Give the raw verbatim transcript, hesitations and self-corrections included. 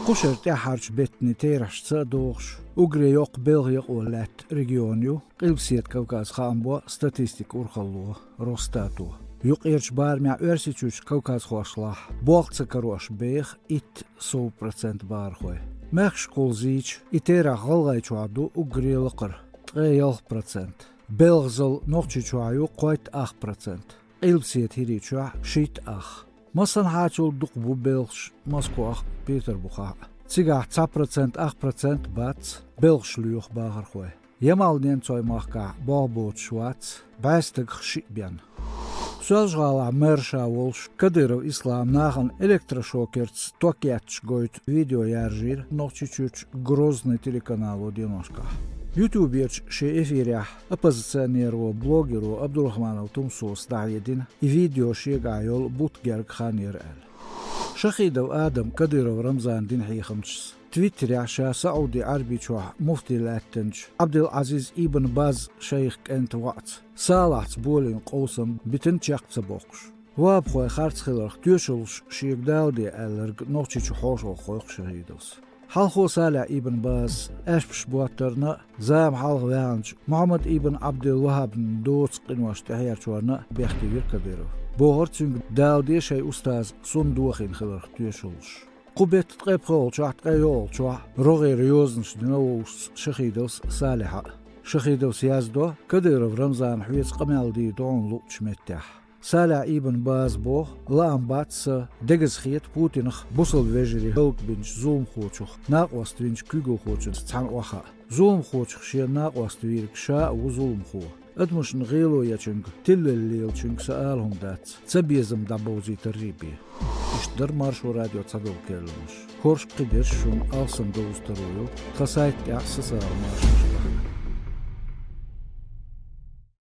Кху шеран тӀаьххьарчу беттан терахьашца а догӀуш, уггаре йоккха белхан юкъа лаьтта регион ю Къилбаседа Кавказ, хаам бо статистикан урхалло Росстато. Юккъерчу барамехь Оьрсийчуьрчу кавказхошлахь болх ца карош беха итт сов процент бахархой. Мехкашкахула зийча, и терахь ГӀалгӀайчохь ду уггаре лакхара, ткъе ялх процент. Белхазалла Нохчийчохь ю кхойтта ах процент, Къилбаседа ХӀирийчохь шийтта ах. Массанхьачул дукха бу белхаш Москвахь а, Петарбухахь а. Цигахь цхьа процент, ах процент бац белхаш лоьху бахархой. Ямал-Ненцойн махкахь болх боцуш вац бӀе стагах шиъ бен. Соьлжа-ГӀалахь мэр ша волуш Кадыров Ислам нахана электрошокерца ток етташ гойту видео яржийра Нохчийчуьрчу Грозный телеканало деношкахь. Ютуберчу шен эфирехь оппозиционеро, блогеро Абдурахманов Тумсос дӀахьедина, и видео шегахь йолу бутт герга хан яра аьлла. Шахидов Адам Кадыров Рамзана дина хьехамчаца Твиттерехь ша СаӀуди Ӏаьрбийчохь муфти лаьттинчу Ӏабдул-Ӏазиз ибн Баз шайх кӀентан воӀца Салахьца болийна къовсам битина чекх ца боккхуш. Вахабхойн харц хиларх тоьшаллаш шега даладе аьлларг Нохчийчу хьошалгӀа кхойкху Шахидовс. Хьалхо Салахь ибн Базас аьшпаш боттарна а, зама хьалха ваьхначу Мухьаммад ибн Ӏабдул-ВахӀабан доцу къиношна тӀехьерчорна а бехке вира Кадыров. Бохура цуьнга, даладе шайн устаз сунна дохийна хиларх тоьшаллаш. Кху беттан ткъе пхоьалгӀачохь, ткъе йоьалгӀачохь рогӀера йозанаш дина вовшашца Шахидовс а, Салахьа а. Шахидовс яздо: «Кадыров Рамзан, хьоьца къамел дийр ду хьуна луъучу меттехь». Салахь ибн База боху: «Лаам бац сан, дегаза хета Путинах бусалба вежарий хӀаллакбинчу зуламхочух накъост винчу куьйгалхочуьнца цхьаьна охьахаа. Зуламхочух шена накъост вийриг ша а ву зуламхо. Адамашна гӀело ечуьнга, тиллал лелачуьнга сан ала хӀума дац, цабезам дӀабовзийтаррий бен». Иштта дара Маршо радион цхьадолу керланаш. ХӀорш кхидерш шуна алсам довза таро ю тхан сайта тӀехь а, социал машанаш тӀехь а.